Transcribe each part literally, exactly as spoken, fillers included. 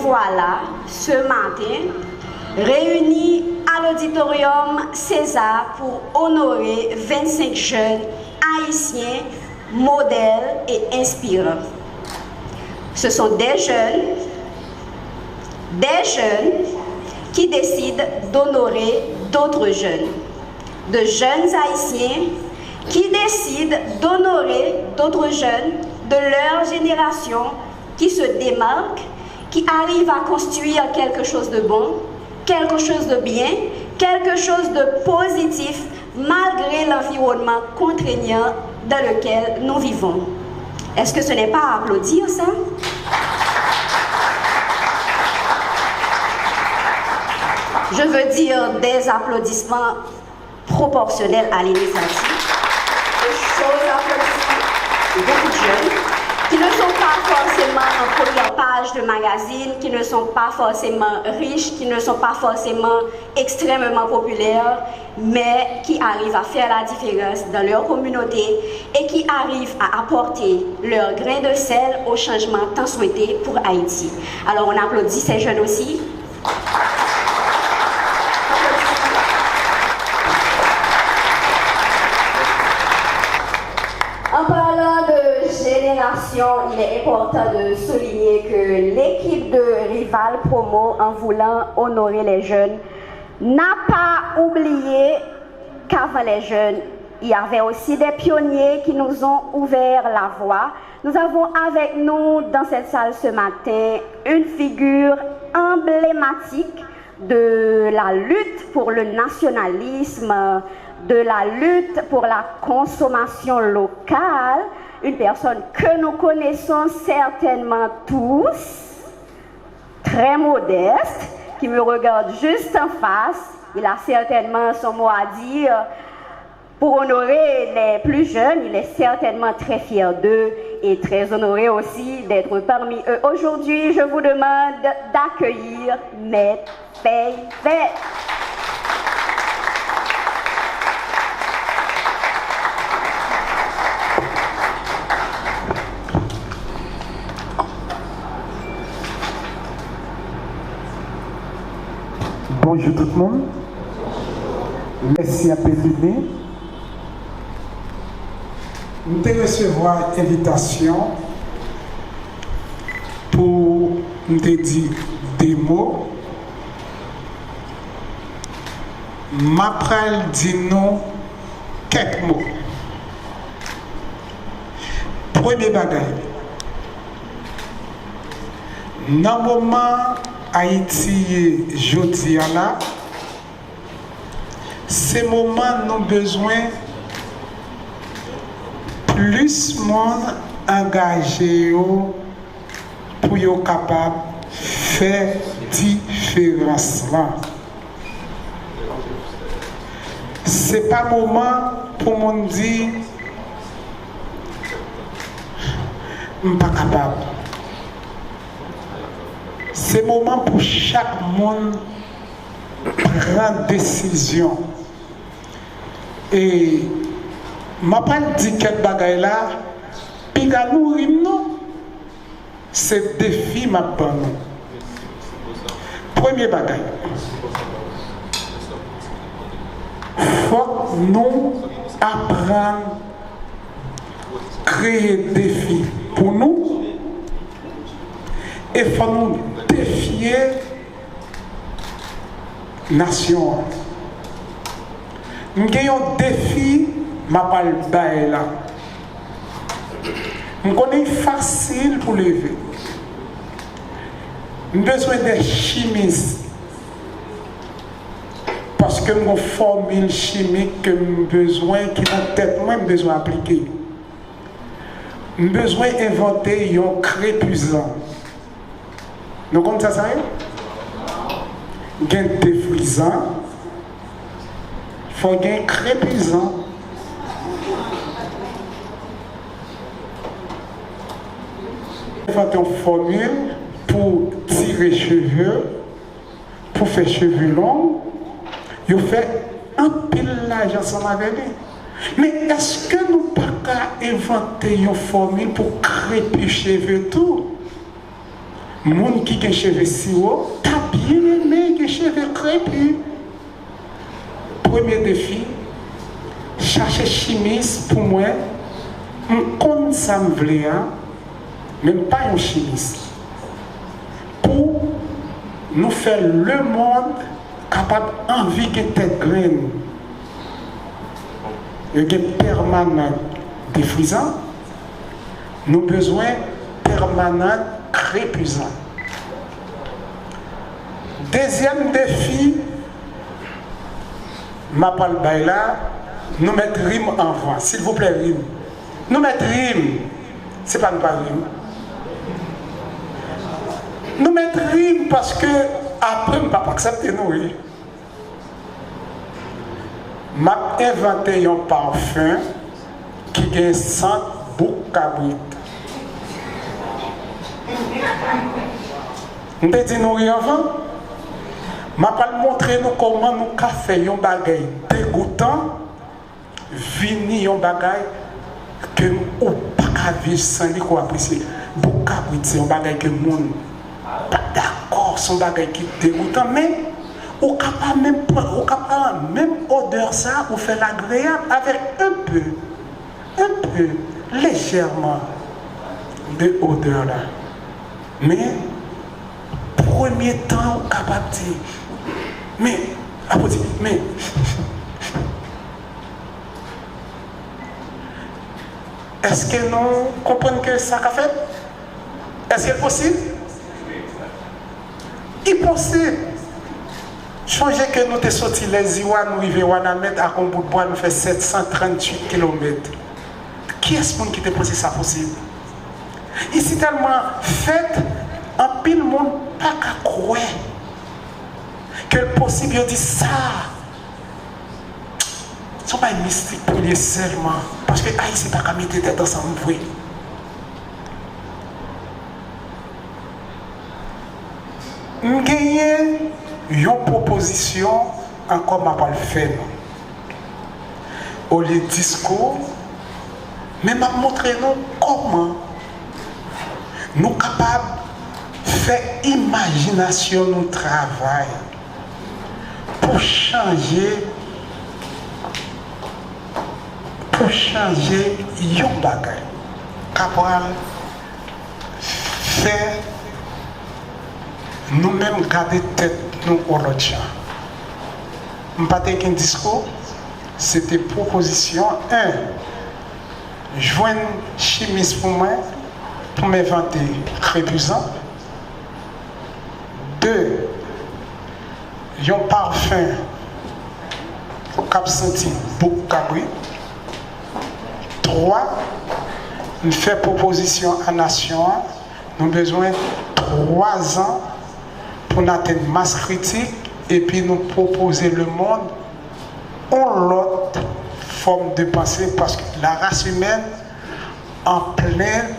Voilà, ce matin, réunis à l'auditorium César pour honorer vingt-cinq jeunes haïtiens modèles et inspirants. Ce sont des jeunes, des jeunes qui décident d'honorer d'autres jeunes, de jeunes Haïtiens qui décident d'honorer d'autres jeunes de leur génération qui se démarquent, qui arrivent à construire quelque chose de bon, quelque chose de bien, quelque chose de positif, malgré l'environnement contraignant dans lequel nous vivons. Est-ce que ce n'est pas à applaudir, ça? Je veux dire des applaudissements proportionnels à l'initiative, de chauds applaudissements, beaucoup de jeunes qui ne sont pas forcément en première page de magazine, qui ne sont pas forcément riches, qui ne sont pas forcément extrêmement populaires, mais qui arrivent à faire la différence dans leur communauté et qui arrivent à apporter leur grain de sel au changement tant souhaité pour Haïti. Alors on applaudit ces jeunes aussi. En parlant de génération, il est important de souligner que l'équipe de Rival Promo, en voulant honorer les jeunes, n'a pas oublié qu'avant les jeunes, il y avait aussi des pionniers qui nous ont ouvert la voie. Nous avons avec nous dans cette salle ce matin une figure emblématique de la lutte pour le nationalisme, de la lutte pour la consommation locale, une personne que nous connaissons certainement tous, très modeste, qui me regarde juste en face. Il a certainement son mot à dire pour honorer les plus jeunes. Il est certainement très fier d'eux et très honoré aussi d'être parmi eux aujourd'hui. Je vous demande d'accueillir Maître Fèy Vèt. Bonjou tout moun. Mèsi anpil, Ludny. M te resevwa envitasyon pou m te di de mo. M ap pral di nou kèk mo. Premye bagay, nan moman Ayiti ye jodi a la, se moman nou bezwen plis moun angaje yo pou yo kapab fè diferans lan. Se pa moman pou moun di, "M pa kapab." Se moman pou chak moun pran desizyon. E m ap pral di kèk bagay la, piga nouri m non. Se defi m ap ban nou. Premye bagay, fòk nou aprann kreye defi pou nou, e fò nou defye nasyon an. M gen yon defi m ap al bay la. M konnen l fasil pou leve. M bezwen de chimis. Paske m gon fòmil chimik ke m bezwen, ki nan tèt mwen, m bezwen aplike. M bezwen envante yon krepizan. Nou konn sa sa ye? Gen defrizan, fò gen krepizan. Envante yon fòmil pou tire cheve, pou fè cheve long, yo fè anpil lajan ansanm avè li. Men èske nou pa ka envante yon fòmil pou krepi cheve tou? Moun ki gen cheve siwo ta byen renmen gen cheve krepi. Premye defi, chache chimis pou mwen. M konn sa m vle a, men m pa yon chimis. Pou nou fè lemonn kapab anvi gen tèt grenn. Yo gen pèmanan defrizan, nou bezwen pèmanan krepizan. Dezyèm defi m ap al bay la, nou mèt rim anvan, silvouplè, rim. Nou mèt rim. Se pa nou pa rim. Nou mèt rim paske apre m p ap aksepte nou ri. M ap envante yon pafen ki gen sant bouk kabrit. M te di nou ri anvan. M ap al montre nou kòman nou ka fè yon bagay degoutan vini yon bagay ke ou pa ka viv san li, ke w apresye. Bouk kabrit se yon bagay ke moun pa dakò, se yon bagay ki degoutan, men ou ka pa menm pran, ou ka pran menm odè sa, ou fè l agreyab avèk un peu, un peu, lejèman de odè la. Men, premye tan ou kapab di, men, ap ou di, men, èske nou konprann ke sa ka fèt? Èske l posib? Li posib. Chonje ke nou te soti Lèziwa, nou rive Wanament ak yon bout bwa, nou fè sèt san tranntuit kilomèt. Kiyès moun ki te panse sa posib? Li sitèlman fèt, anpil moun pa ka kwè ke l posib yo di sa. Se yon bagay mistik pou l ye sèlman, paske Ayisyen pa ka mete tèt ansanm vre. M genyen yon pwopozisyon ankò m ap al fè nou. Olye diskou, men m ap montre nou kòman nou kapab fè imajinasyon nou travay pou chanje, pou chanje yon bagay k ap pral fè nou menm gade tèt nou yon lòt jan. M pa te gen diskou, se te pwopozisyon. En, jwenn chimis pou mwen, pou m envante krepizan. De, yon pafen k ap santi bouk kabrit. Twa, m fè pwopozisyon a nasyon an, nou bezwen twa zan pou n atenn mas kritik, epi nou pwopoze lemonn yon lòt fòm de panse, paske laras imèn an plen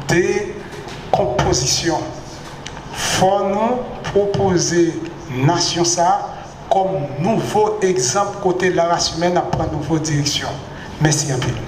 dekonpozisyon. Fò nou pwopoze nasyon sa a kòm nouvo egzanp kote laras imèn ap pran nouvo direksyon. Mèsi anpil.